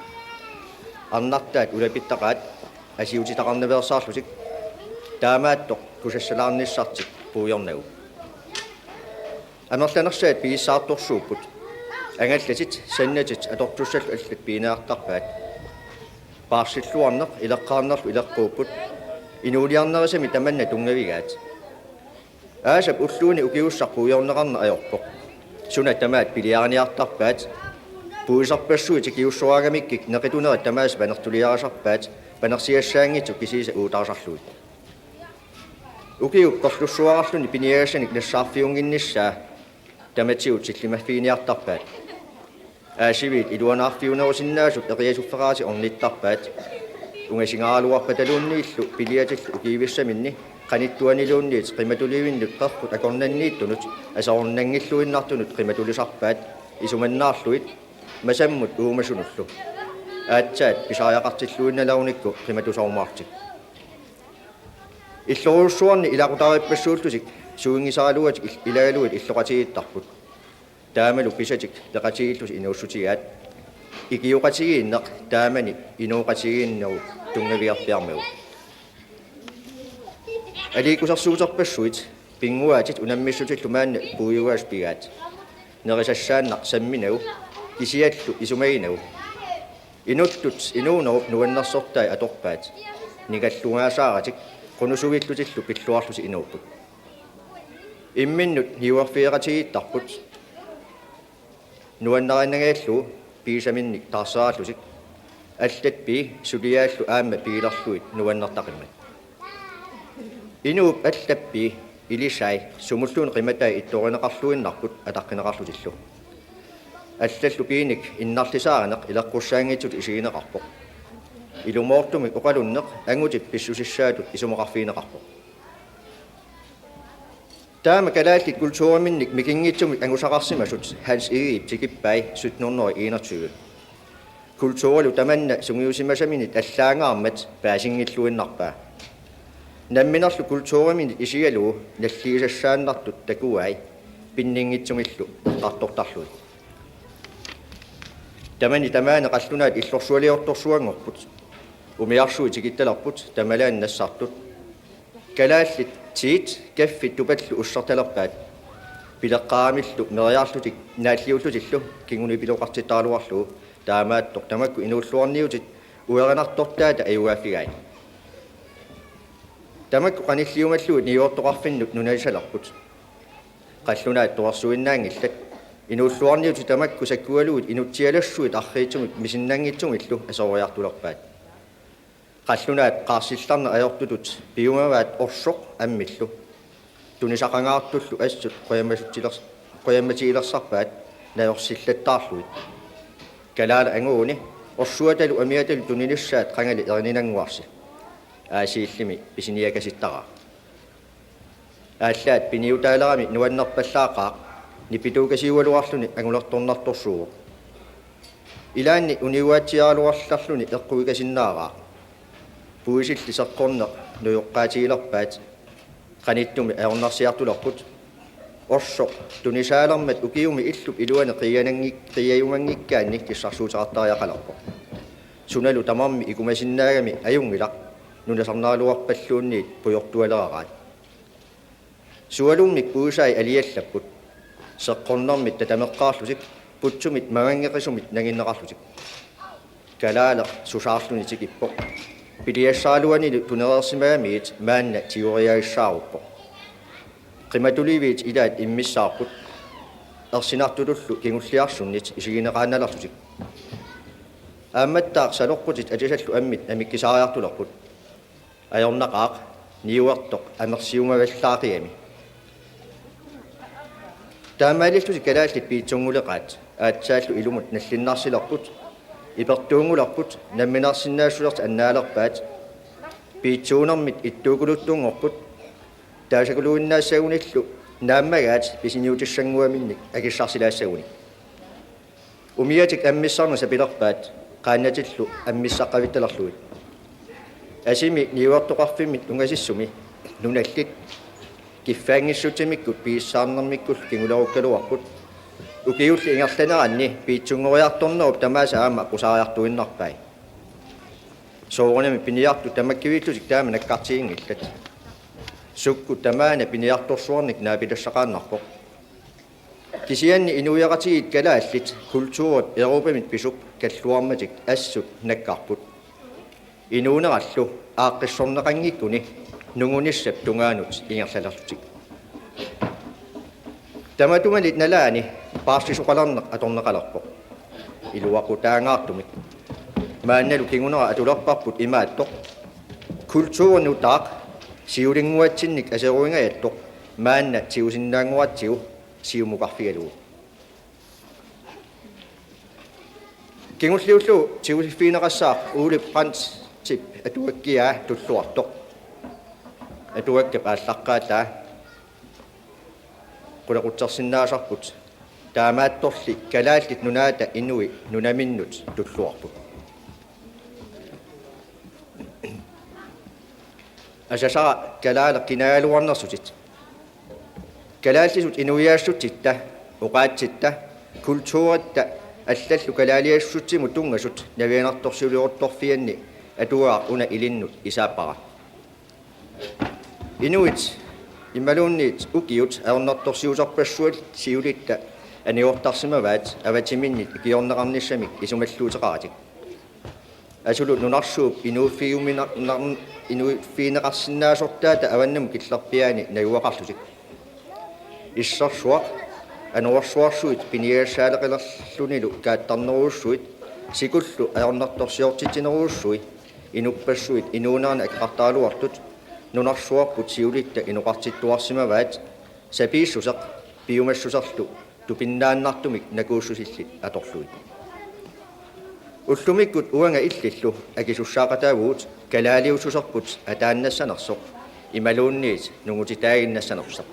Arnartaat ulapittaqaat asiutitaqarnaveersaarlutik. Taamaattoq kusassalaarnissartik puigornagu. Amerlanersaat pigissaartorsuupput. Angallatit sannatit atortussallu allat piiniartarpaat. Paarsilluarneq ileqqaarnerlu ileqquupput. Inuuliarnerisami tamanna tunngavigaat. Aasap ulluini ukiussaq puigorneqarneq ajorpoq. Suna tamaat piliariniartarpaat. Puisarpassuit tikiussoraangamikkik neqitunerit tamaasa panertuliarisarpaat, panersiassaanngitsut kisiisa uutaasarlugit. Ukiup perlussuararluni piniagassanik nassaarfiunnginnissaa tamatigut sillimaffiginiartarpaat. Aasiviit iluanaarfiunerusinnaasut eqiasuffeqaratik ornittarpaat. Ungasingaaraluarpataluunniillu piliatillu ukiivissaminni qanittuaniluunniit qimatulivinnut qerrut akornanniittunut aserornanngilluinnartunut qimatulisarpaat isumannaarlugit masammut uumasunullu. Aatsaat pisariaqartilluinnalerunikku qimatusorumaarlutik. Illorujussuarni ilaqutariippassuullutik suinngisaraluatik il-, ilagalugit illoqatigiittarput. Taamalu pisatik peqatigiillutik inuussutigaat. Ikioqatigiinneq taamani inooqatigiinnerup tunngavigerpiarmagu. Aliikkusersuuterpassuit pinnguaatit unammissutillu maanna puiugaasut pigaat. Nerisassaannaq samminagu kisiallu isumaginagu. Inuttut inuunerup nuannersortai atorpaat. Ningallugaasaaratik qunusuillutillu pilluarlutik inuupput. Imminnut niuerfigeqatigiittarput. Nuannarinnangajallu pigisaminnik taarseraallutik. Allatpii suliaallu aamma pigilerlugit nuannertaqimmat. Inuup allappii ilisai sumulluunniit qimatai ittorineqarluinnarput ataqqineqarlutillu. Allallu piinik innarlisaarineq ileqqussaanngitsutut isigineqarpoq. Ilumoortumik oqalunneq angutip pissusissaatut isumaqarfigineqarpoq. Taama kalaallit kulturiminnik mikinngitsumik angusaqarsimasut Hans Egedep tikippai sytten hundrede og enogtyve. Kulturilu tamanna sungiusimasaminit allaangaarmat paasinngilluinnarpaa. Namminerlu kulturiminit isigalugu nalligisassaannartut takuai pinninngitsumillu eqqartortarlugit. Tamani tamaani qallunaat illorsualiortorsuanngorput. Umiarsuit tikittalerput tamalaani nassartut. Kalaallit tiit kaffit tupallu ussertalerpaat. Pileqqaaramillu meriarlutik naalliullutillu kingunipiloqartittaraluarlugu, taamaattoq tamakku inuulluarniutit uerinartortaata ajugaaffigai. Tamakku qanilliumallugit niuertoqarfinnut nunalisalerput. Qallunaat torersuinnaanngillat. Inuulluarniutit tamakku sakkugalugit inutsialassuit arriitsumik misinnanngitsumillu aseroriartulerpaat. Qallunaat qaarsillarneq ajortutut piumavaat orsoq ammillu. Tunisaqangaartullu assut qujammassutiler-, qujammatigilersarpaat najorsillattaarlugit. Kalaaleq anguuni orsuatalu amiatalu tuninissaat qangali erininannguarsi. Aasiillimi pisiniakasittaraa. Aallaat piniutaalerami nuannerpallaaqaaq, nipituukasiugaluarluni angulertornartorsuuvoq. Ilaanni uniuaatsiaraluarlarluni eqquikasinnaaraaq. Puisilli seqqorneq nujoqqaatigilerpaat. Qanittumi ajornarsiartulerput. Orsoq tunisaalermat ukiumi illup iluani qiiananngik-, qiiajumanngikkaanni kissarsuuteqartariaqalerpoq. Sunalu tamarmi ikumasinnaagami ajunngilaq, nunasarnaraluarpalluunniit pujortualeraraat. Sualummik puisai aliallapput. Seqqornermit tatameqqaarlutik, putsumit manganngeqisumit nanginneqarlutik. Kalaaleq susaarluni tikippoq. Piliassaraluanilu tunereersimagamiit maanna tigoriagissaaruppoq. Qimatuliviit ilaat immissaarput. Ersinartutullu kingulliarsunnit isigineqaannalerlutik. Aammattaaq saloqqutit atisallu ammit amikkisaariartulerput. Ajornaqaaq niuertoq amersiumavallaaqigami. Taamaalillutik kalaallit piitsunnguleqaat, aatsaallu ilumut nallinnarsilerput, ipertuunngulerput, namminersinnaassusertik annaalerpaat, piitsuunermit ittuukuluttunngorput, taasakuluinnaassagunillu naammagaat pisiniutissannguaminnik akissarsilaassagunik. Umiatik ammissarneq sapilerpaat, qaannatillu ammissaqqavittalerlugit. Asimi niuertoqarfimmit ungasissumi nunallit kiffaanngissutsimikkut pigissaarnermikkut kingulerukkaluarput. Ukiulli ingerlaneranni piitsunngoriartornerup tamaasa aamma qusaariartuinnarpai. Soorunami piniartut tamakkiviillutik taama nakkartiginngillat. Sukkut tamaana piniartorsuarnik naapilassaqaannarpoq. Kisianni inuiaqatigiit kalaallit kulturip Europamit pisup kalluarmatik assut nakkarput. Inuunerallu aaqqissorneqanngikkuni nungunissap tungaanut ingerlalerlutik. Tamatumalu nalaani paarsisoqalerneq atorneqalerpoq. Iluaqutaangaartumik. Maannalu kingunera atulerparput imaattoq: Kulturi nutaaq siulinnguatsinnik aseruingajattoq maanna tigusinnaanngoratsigu siumukarfigalugu. Kingulliullugu tigusiffigineqassaaq Ole Brandtip atuakkiaa Tulluartoq. Atuakkap aallaqqaataa qulequtsersinnaasarput. Taamaattorli Kalaallit Nunaata inui nunaminnut tulluarput. Asasara kalaaleq kinaagaluarnersutit. Kalaallisut inuiaassutsitta, oqaatsitta, kulturitta allallu kalaaliassutsimut tunngasut navianartorsiuliortorfianni atuagaq una ilinnut isaappara. Inuit imaluunniit ukiut ajornartorsiuterpassuit siulitta anigortarsimavaat avataminiit ikiorneqarnissamik isumalluuteqaratik. Asulu nunarsuup inuuffigiumina-, nar-, inuuffigineqarsinnaasortaata avannamut killerpiaani najugaqarlutik. Issersuaq anorersuarsuit piniagassaaleqilerlunilu kaattarnerujussuit, sikullu ajornartorsiortitsinerujussuit, inuppassuit inuunerani akeqartaraluartut, nunarsuarput siulitta inoqartittuarsimavaat, sapiissuseq piumassuserlu tupinnaannartumik nakuussusillit atorlugit. Ullumikkut uanga illillu akisussaaqataavugut kalaaliussuserput ataannassanersoq imaluunniit nungutitaaginnassanersoq.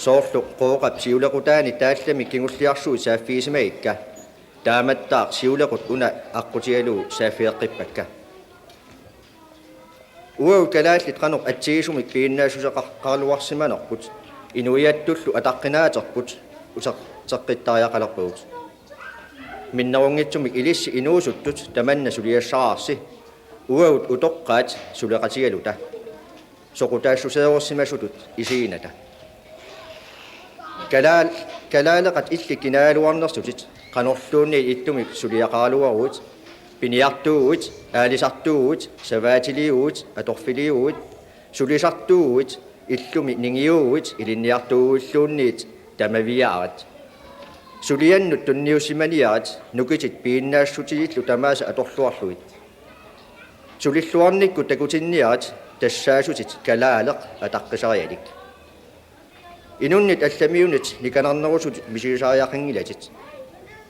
Soorlu Qooqap siulequtaani taallamik kingulliarsuit saaffigisimagikka, taamattaaq siulequt una aqqutigalugu saaffigeqqippakka. Uagut kalaallit qanoq atsigisumik piginnaassuseqaraluarsimanerput inuiattullu ataqqinaaterput uterteqqittariaqalerpagut. Minnerunngitsumik ilissi inuusuttut tamanna suliassaraarsi, uagut utoqqaat suleqatigaluta soqutaassuseerussimasutut isiginata. Kalaal-, kalaaleqat illit kinaagaluarnersutit qanorluunniit ittumik suliaqaraluaruit, piniartuuguit, aalisartuuguit, savaatiliuguit, atorfiliuguit, sulisartuuguit, illumi ningiuuguit, ilinniartuuguilluunniit tamaviaarit. Suliannut tunniussimaniarit nukitit piginnaassutillu tamaasa atorluarlugit. Sulilluarnikkut takutinniarit tassaasutit kalaaleq ataqqisarialik. Inunnit allamiunit nikanarnerusutit misigisariaqanngilatit.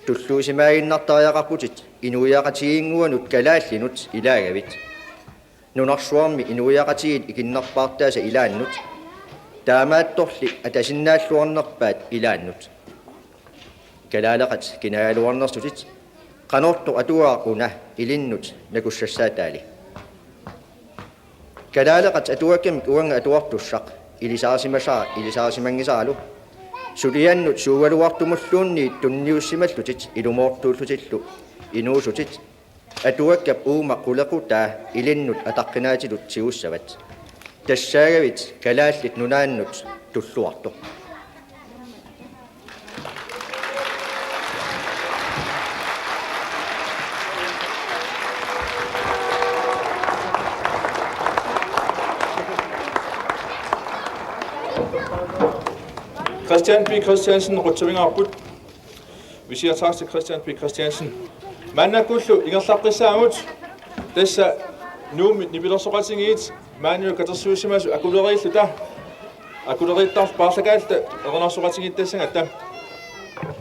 Tulluusimaaginnartariaqarputit inuiaqatigiinnguanut kalaallinut ilaagavit. Nunarsuarmi inuiaqatigiit ikinnerpaartaasa ilaannut. Taamaattorli atasinnaalluarnerpaat ilaannut. Kalaaleqat kinaagaluarnersutit, qanortoq atuagaq una ilinnut nakussassaataali. Kalaaleqat atuakkamik uanga atuartussaq ilisarisimasaa-, ilisarisimanngisaralu, suliannut suugaluartumulluunniit tunniussimallutit ilumoortuullutillu inuusutit, atuakkap uuma qulequtaa ilinnut ataqqinaatigut tigussavat. Tassaagavit Kalaallit Nunaannut Tulluartoq. Christian P. Christiansen, Rødt. Vi siger tak til Christian P. Christiansen. Maannakkullu ingerlaqqissaagut, tassa Nuummi nipilersoqatigiit maanilu katersuussimasut akuleriilluta, akuleriittarlu paarlakaalluta erinarsoqatigiittassagatta.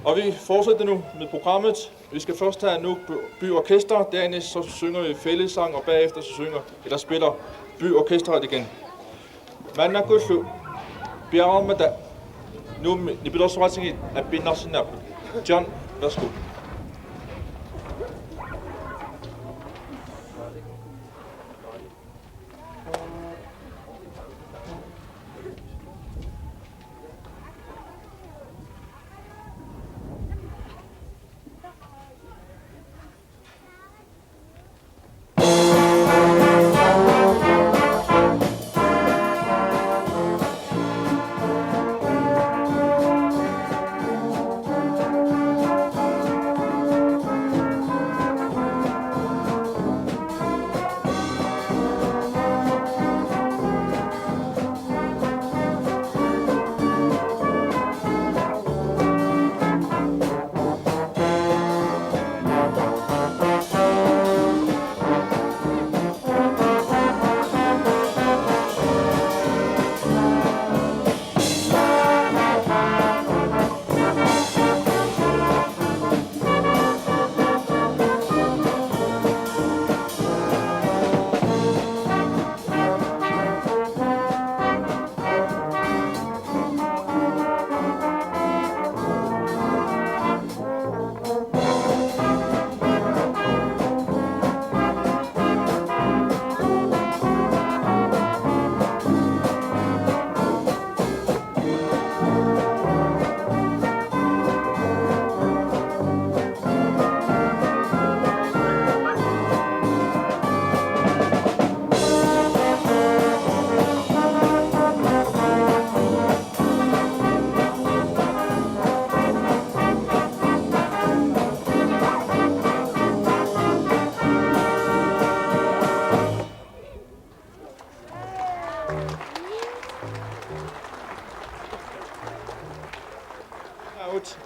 Og vi fortsætter nu med programmet. Vi skal først have Nuuk By Orkester, dernæst så synger vi fællessang, og bagefter så synger, eller spiller By Orkestret igen. Maannakkullu piareermata Nuummi nipilersoqatigiit appiinnarsinnaapput. John, værsgo.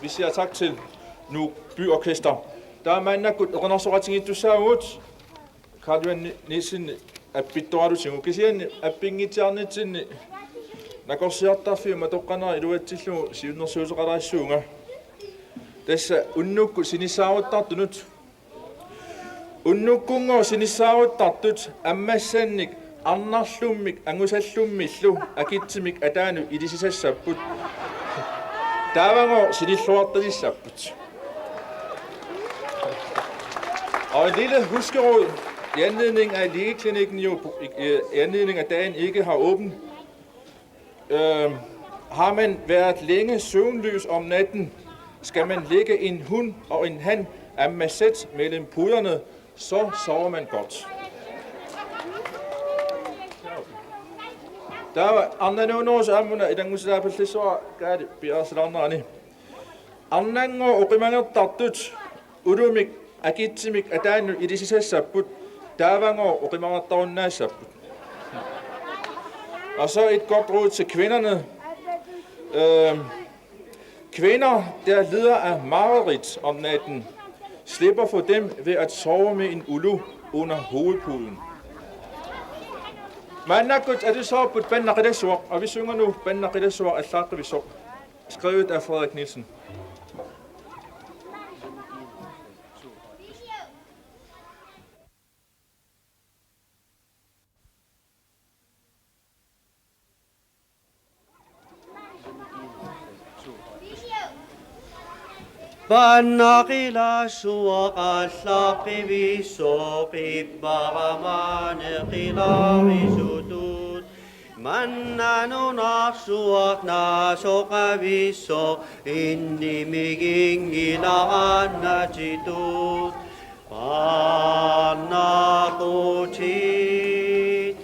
Vi siger tak til Nuuk By Orkester. Taava maannakkut erinarsoqatigiittussaavugut. Carl Johan Ni-, Nielsen appittoralutigu, kisianni appinngitsuarnitsinni nakorsiartarfiup matoqqanera iluatsillugu siunnersuuteqalaassuunga. Tassa unnukkut sinissaaruttartunut. Unnukkunngooq sinissaaruttartut ammassannik arnarlummik angusallummillu akitsummik ataanut ilisisassapput. Taavagooq sinilluartalissapput. Og en lille huskeråd i anledning af Lægeklinikken jo, i, i anledning af dagen ikke har åbent. Øh, har man været længe søvnløs om natten, skal man lægge en hund og en han af masset mellem puderne, så sover man godt. Taava arnanut una aamma una ilanngussaapallassuara Kaali piaarsilaarnerani. Arnanngooq oqimagertartut ulumik akitsimik ataannut ilisisassapput, taavagooq oqimagertarunnaassapput. Og så et godt råd til kvinderne. Øh, kvinder, der lider af mareridt om natten, slipper for dem ved at sove med en ulu under hovedpuden. Maannakkut atussaapput Panna qilassuaq, avissunga nu Panna qilassuaq allaaqqavissoq. Skrevet af Frederik Nielsen. Panna qilassuaq allaaqqavissoq, ippara maani qilarisutut. Manna nunarsuaq naasoqavissoq, innimiginngilara annatitut. Panna qutit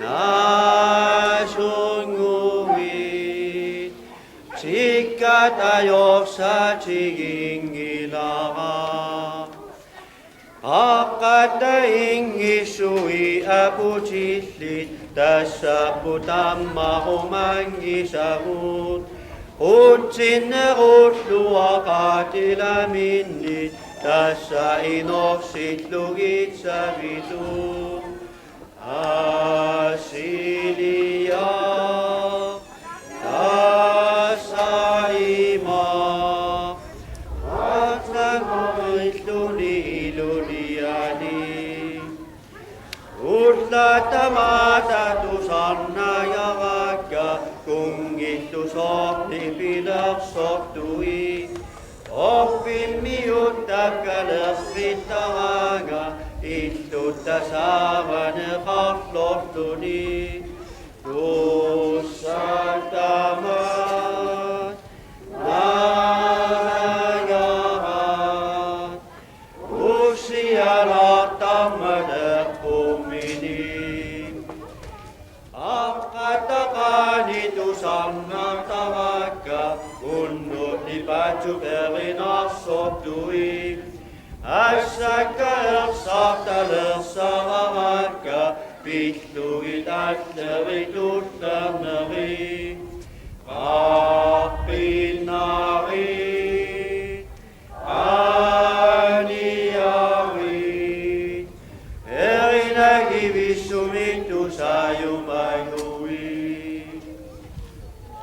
naasunnguit, tikkat ajorsatiginngilara. Aqqatta inngissui aputillit, tassapput ammarumanngisagut. Qutsinnerulluaqaat ilaminnit, tassa inorsillugit savitut. Assiliaq tassa ima, aatsaat marilluni iluniani. Ullut tamaasa tusarnaagarakka, kunngillu soorlu pilersortui. Orpimmiuttakkalerfittaraanga, illutta saavaneqarlorluni. Tussat tamaat naanagaraat, ussialartarmat eqqummini. Aqqatta qaani tusarnaartarakka, unnuk nipaatsuk erinarsortui. Assakka ersartalersararakka, pillugit allerit ullerneri. Qaqqinnarit, aniarit, erinagivissumik tusaajumaguit.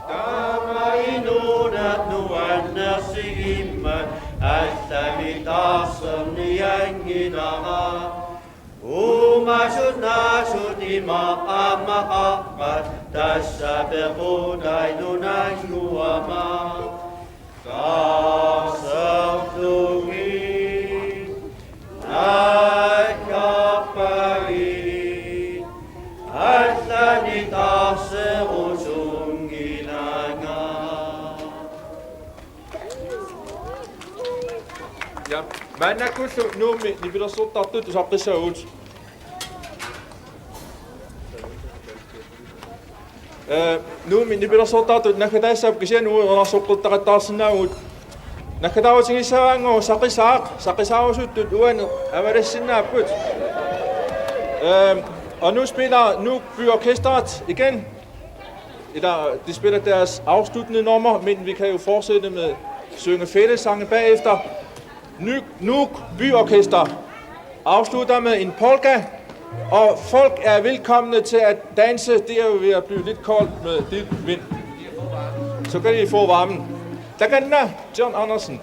Taama inuuneq nuannersigimmat allamik taarsernianngilara. Uumasut naasut imaq aamma qaqqat, tassa pequtai nunannguama. Taarserlugit nakkarpagit, allanik taarserusunngilanga. Ja, maannakkullu Nuummi nipilersortartut tusaqqissaagut. Ee, Nuummi nipilersortartut naggataassapput, kisianni uagut erarsoqqortaqattaarsinnaavugut. Naggataarutigissavarput Saqisaaq, saqisaarusuttut uani avalassinnaapput. Øhm, og nu spiller Nuuk By Orkestret igen. Eller, de spiller deres afsluttende nummer, men vi kan jo fortsætte med at synge fællessange bagefter. Nuuk, Nuuk By Orkester afslutter med en polka, og folk er velkomne til at danse. Det er jo ved at blive lidt koldt med det vind. Så kan I få varmen. Takanna, John Andersen.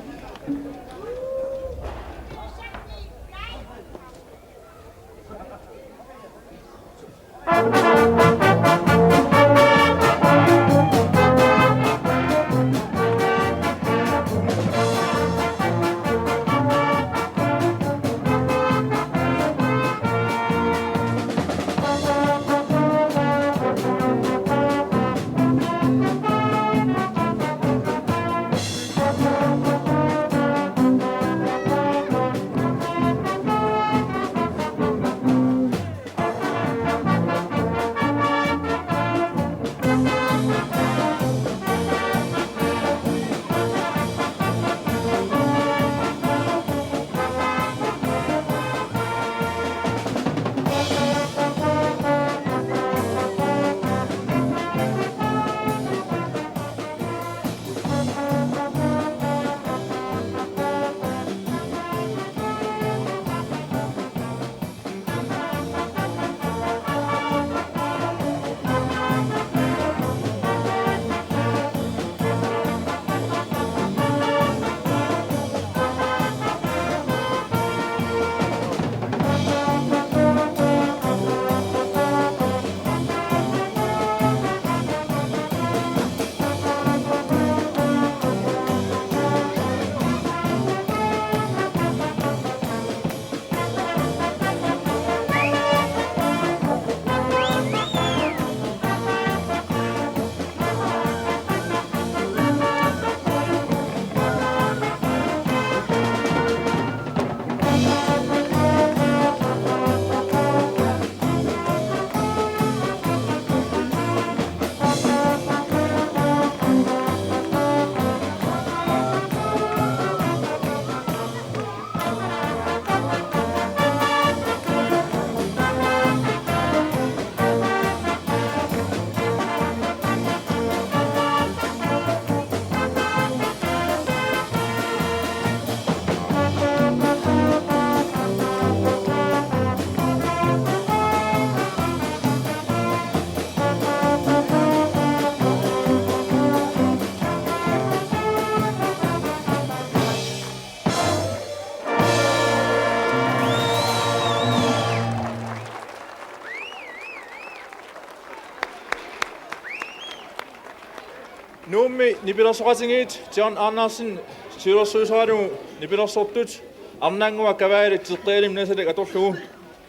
Nipilersoqatigiit John Andersen siulersuiseralugu nipilersortut arnannguaq kavaali teqqialimmi nasalik atorlugu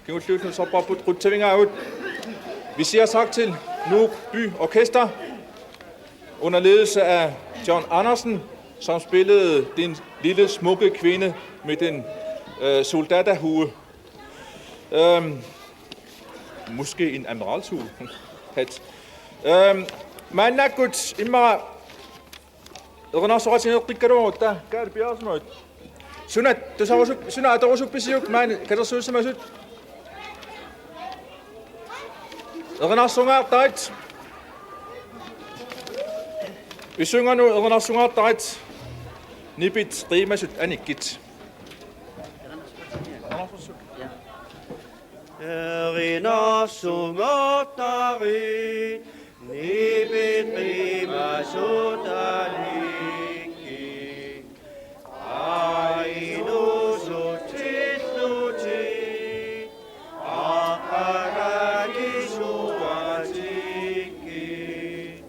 kingulliulluni sorpassuarput qutsavigaagut. Vi siger tak til Nuuk By Orkester under ledelse af John Andersen, som spillede Den lille smukke kvinde med den øh, soldaterhue. Øhm, måske en admiralshue. Hat. Øhm, maannakkut immaqa erinarsoqatigeeqqikkaluarutta Kaali Pedersenimut. Suna tusarusup-, suna atorusuppisiuk maani katersuussimasut? Erinarsungaartarit. Pissunganut erinarsungaartarit. Nipit qiimasut anikkit. Erinarsungaartarit, nipit qiimasut anikkit. Ainusut tillutit, aqqarakisuatikkit.